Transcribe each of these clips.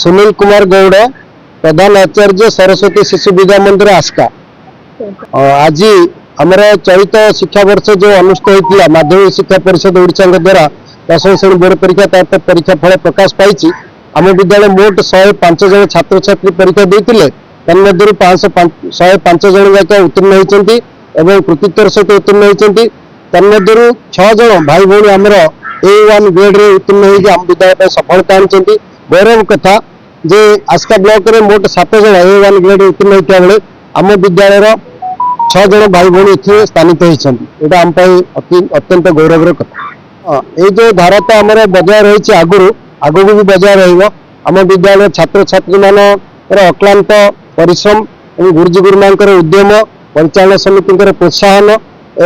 ସୁନୀଲ କୁମାର ଗୌଡ଼, ପ୍ରଧାନ ଆଚାର୍ଯ୍ୟ, ସରସ୍ୱତୀ ଶିଶୁ ବିଦ୍ୟା ମନ୍ଦିର, ଆସ୍କା। ଆଜି ଆମର ଚଳିତ ଶିକ୍ଷାବର୍ଷ ଯେଉଁ ଅନୁଷ୍ଠିତ ହୋଇଥିଲା ମାଧ୍ୟମିକ ଶିକ୍ଷା ପରିଷଦ ଓଡ଼ିଶାଙ୍କ ଦ୍ୱାରା ଦଶମ ଶ୍ରେଣୀ ବୋର୍ଡ ପରୀକ୍ଷା, ତାର ତ ପରୀକ୍ଷା ଫଳ ପ୍ରକାଶ ପାଇଛି। ଆମ ବିଦ୍ୟାଳୟ ମୋଟ 105 ଜଣ ଛାତ୍ରଛାତ୍ରୀ ପରୀକ୍ଷା ଦେଇଥିଲେ। ତନ୍ମଧ୍ୟରୁ 105 ଜଣ ଯାକ ଉତ୍ତୀର୍ଣ୍ଣ ହୋଇଛନ୍ତି ଏବଂ କୃତିତ୍ୱର ସହିତ ଉତ୍ତୀର୍ଣ୍ଣ ହୋଇଛନ୍ତି। ତନ୍ମଧ୍ୟରୁ 6 ଜଣ ଭାଇ ଭଉଣୀ ଆମର ଏ1 ଗ୍ରେଡରେ ଉତ୍ତୀର୍ଣ୍ଣ ହୋଇକି ଆମ ବିଦ୍ୟାଳୟ ପାଇଁ ସଫଳତା ଆଣିଛନ୍ତି। ଗୌରବ କଥା ଯେ ଆସ୍କା ବ୍ଲକରେ ମୋଟ 7 ଜଣ ଏ1 ଗ୍ରେଡ୍ ଉତ୍ତୀର୍ଣ୍ଣ ହୋଇଥିବା ବେଳେ ଆମ ବିଦ୍ୟାଳୟର 6 ଜଣ ଭାଇ ଭଉଣୀ ଏଥିରେ ସ୍ଥାନିତ ହୋଇଛନ୍ତି। ଏଇଟା ଆମ ପାଇଁ ଅତ୍ୟନ୍ତ ଗୌରବର କଥା। ହଁ, ଏଇ ଯୋଉ ଧାରା ତ ଆମର ବଜାୟ ରହିଛି ଆଗରୁ, ଆଗକୁ ବି ବଜାୟ ରହିବ। ଆମ ବିଦ୍ୟାଳୟ ଛାତ୍ରଛାତ୍ରୀମାନଙ୍କର ଅକ୍ଳାନ୍ତ ପରିଶ୍ରମ ଏବଂ ଗୁରୁଜୀ ଗୁରୁମାଙ୍କର ଉଦ୍ୟମ, ପରିଚାଳନା ସମିତିଙ୍କର ପ୍ରୋତ୍ସାହନ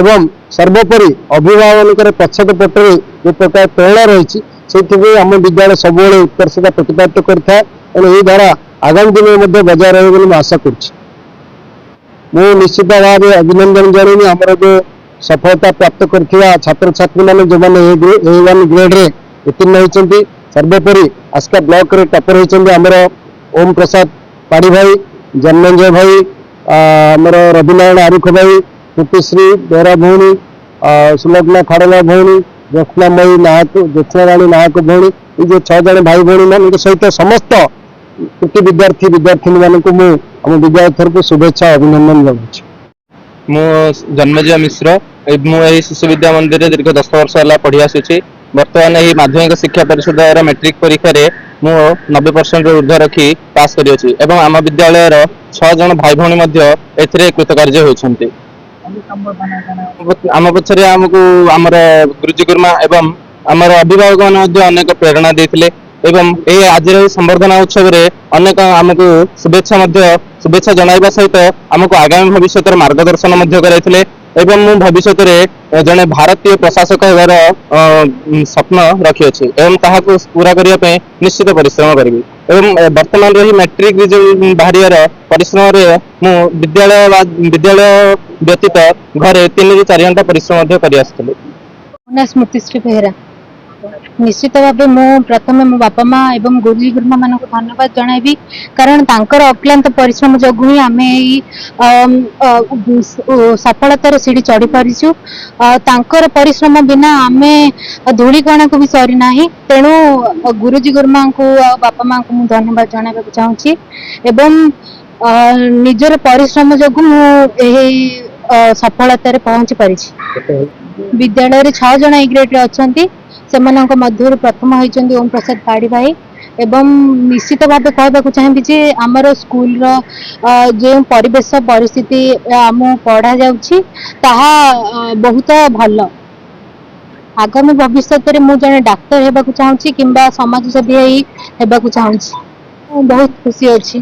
ଏବଂ ସର୍ବୋପରି ଅଭିଭାବକଙ୍କର ପଶ୍ଚାତପଟରେ ଯେଉଁ ପ୍ରକାର ପ୍ରେରଣା ରହିଛି, ସେଇଥିପାଇଁ ଆମ ବିଦ୍ୟାଳୟ ସବୁବେଳେ ଉତ୍କର୍ଷତା ପ୍ରତିପାଦିତ କରିଥାଏ। ତେଣୁ ଏହି ଧାରା ଆଗାମୀ ଦିନରେ ମଧ୍ୟ ବଜାୟ ରହିବ ବୋଲି ମୁଁ ଆଶା କରୁଛି। ମୁଁ ନିଶ୍ଚିତ ଭାବେ ଅଭିନନ୍ଦନ ଜଣାଇବି ଆମର ଯେଉଁ ସଫଳତା ପ୍ରାପ୍ତ କରିଥିବା ଛାତ୍ରଛାତ୍ରୀମାନେ, ଯେଉଁମାନେ ଏ1 ଗ୍ରେଡରେ ଉତ୍ତୀର୍ଣ୍ଣ ହୋଇଛନ୍ତି। ସର୍ବୋପରି ଆସ୍କା ବ୍ଲକରେ ଟପର ହୋଇଛନ୍ତି ଆମର ଓମ୍ ପ୍ରସାଦ ପାଢ଼ୀ ଭାଇ, ଜନ୍ମେଞ୍ଜୟ ଭାଇ, ଆମର ରବିନାରାୟଣ ଆରୁଖ ଭାଇ, କୃତିଶ୍ରୀ ବେହେରା ଭଉଣୀ, ସୁଲଗ୍ନା ଖଡ଼ଗା ଭଉଣୀ, ଜ୍ୟୋତ୍ସ୍ନାମୟୀ ନାୟକ, ଜ୍ୟୋତ୍ସ୍ନାରାଣୀ ନାୟକ ଭଉଣୀ। ଏଇ ଯେଉଁ 6 ଜଣ ଭାଇ ଭଉଣୀମାନଙ୍କ ସହିତ ସମସ୍ତ କୃତି ବିଦ୍ୟାର୍ଥୀ ବିଦ୍ୟାର୍ଥିନୀ ମାନଙ୍କୁ ମୁଁ ଆମ ବିଦ୍ୟାଳୟ ତରଫରୁ ଶୁଭେଚ୍ଛା ଅଭିନନ୍ଦନ ଜଣାଉଛି। ମୁଁ ଜନ୍ମେଜୟ ମିଶ୍ର। ମୁଁ ଏହି ଶିଶୁ ବିଦ୍ୟା ମନ୍ଦିରରେ ଦୀର୍ଘ 10 ବର୍ଷ ହେଲା ପଢି ଆସୁଛି। ବର୍ତ୍ତମାନ ଏହି ମାଧ୍ୟମିକ ଶିକ୍ଷା ପରିଷଦର ମେଟ୍ରିକ ପରୀକ୍ଷାରେ ମୁଁ 90%ରୁ ଉର୍ଦ୍ଧ୍ୱ ରଖି ପାସ୍ କରିଅଛି ଏବଂ ଆମ ବିଦ୍ୟାଳୟର 6 ଜଣ ଭାଇ ଭଉଣୀ ମଧ୍ୟ ଏଥିରେ କୃତକାର୍ଯ୍ୟ ହୋଇଛନ୍ତି। ଆମ ପଛରେ ଆମକୁ ଆମର ଗୁରୁଜୀ ଗୁରୁମା ଏବଂ ଆମର ଅଭିଭାବକ ମାନେ ମଧ୍ୟ ଅନେକ ପ୍ରେରଣା ଦେଇଥିଲେ ଏବଂ ଏହି ଆଜିର ଏହି ସମ୍ବର୍ଦ୍ଧନା ଉତ୍ସବରେ ଅନେକ ଆମକୁ ଶୁଭେଚ୍ଛା ଜଣାଇବା ସହିତ ଆମକୁ ଆଗାମୀ ଭବିଷ୍ୟତର ମାର୍ଗଦର୍ଶନ ମଧ୍ୟ କରାଇଥିଲେ ଏବଂ ମୁଁ ଭବିଷ୍ୟତରେ ଜଣେ ଭାରତୀୟ ପ୍ରଶାସକ ହେବାର ସ୍ୱପ୍ନ ରଖିଅଛି ଏବଂ ତାହାକୁ ପୁରା କରିବା ପାଇଁ ନିଶ୍ଚିତ ପରିଶ୍ରମ କରିବି। ଏବଂ ବର୍ତ୍ତମାନର ଏହି ମେଟ୍ରିକ ରେଜଲ୍ଟ ବାହାରିବାର ପରିଶ୍ରମରେ ମୁଁ ବିଦ୍ୟାଳୟ ବା ବିଦ୍ୟାଳୟ ବ୍ୟତୀତ ଘରେ 3ରୁ 4 ଘଣ୍ଟା ପରିଶ୍ରମ ମଧ୍ୟ କରି ଆସୁଥିଲି। ମୋ ନାଁ ସ୍ମୃତିଶ୍ରୀ ବେହେରା। ନିଶ୍ଚିତ ଭାବେ ମୁଁ ପ୍ରଥମେ ମୋ ବାପା ମା ଏବଂ ଗୁରୁଜୀ ଗୁରୁମା ମାନଙ୍କୁ ଧନ୍ୟବାଦ ଜଣାଇବି, କାରଣ ତାଙ୍କର ଅକ୍ଳାନ୍ତ ପରିଶ୍ରମ ଯୋଗୁଁ ହିଁ ଆମେ ଏଇ ସଫଳତାର ସିଢି ଚଢି ପାରିଛୁ। ତାଙ୍କର ପରିଶ୍ରମ ବିନା ଆମେ ଧୂଳିକଣାକୁ ବି ସରି ନାହିଁ। ତେଣୁ ଗୁରୁଜୀ ଗୁରୁମାଙ୍କୁ ଆଉ ବାପା ମାଙ୍କୁ ମୁଁ ଧନ୍ୟବାଦ ଜଣାଇବାକୁ ଚାହୁଁଛି ଏବଂ ନିଜର ପରିଶ୍ରମ ଯୋଗୁଁ ମୁଁ ଏହି ସଫଳତାରେ ପହଞ୍ଚି ପାରିଛି। ବିଦ୍ୟାଳୟରେ 6 ଜଣ ଏ ଗ୍ରେଡରେ ଅଛନ୍ତି। ସେମାନଙ୍କ ମଧ୍ୟରୁ ପ୍ରଥମ ହୋଇଛନ୍ତି ଓମ୍ ପ୍ରସାଦ ପାଢ଼ୀ ଭାଇ। ଏବଂ ନିଶ୍ଚିତ ଭାବେ କହିବାକୁ ଚାହିଁବି ଯେ ଆମର ସ୍କୁଲର ଯେଉଁ ପରିବେଶ ପରିସ୍ଥିତି ଆମକୁ ପଢାଯାଉଛି, ତାହା ବହୁତ ଭଲ। ଆଗାମୀ ଭବିଷ୍ୟତରେ ମୁଁ ଜଣେ ଡାକ୍ତର ହେବାକୁ ଚାହୁଁଛି କିମ୍ବା ସମାଜସେବୀ ହେଇ ହେବାକୁ ଚାହୁଁଛି। ମୁଁ ବହୁତ ଖୁସି ଅଛି।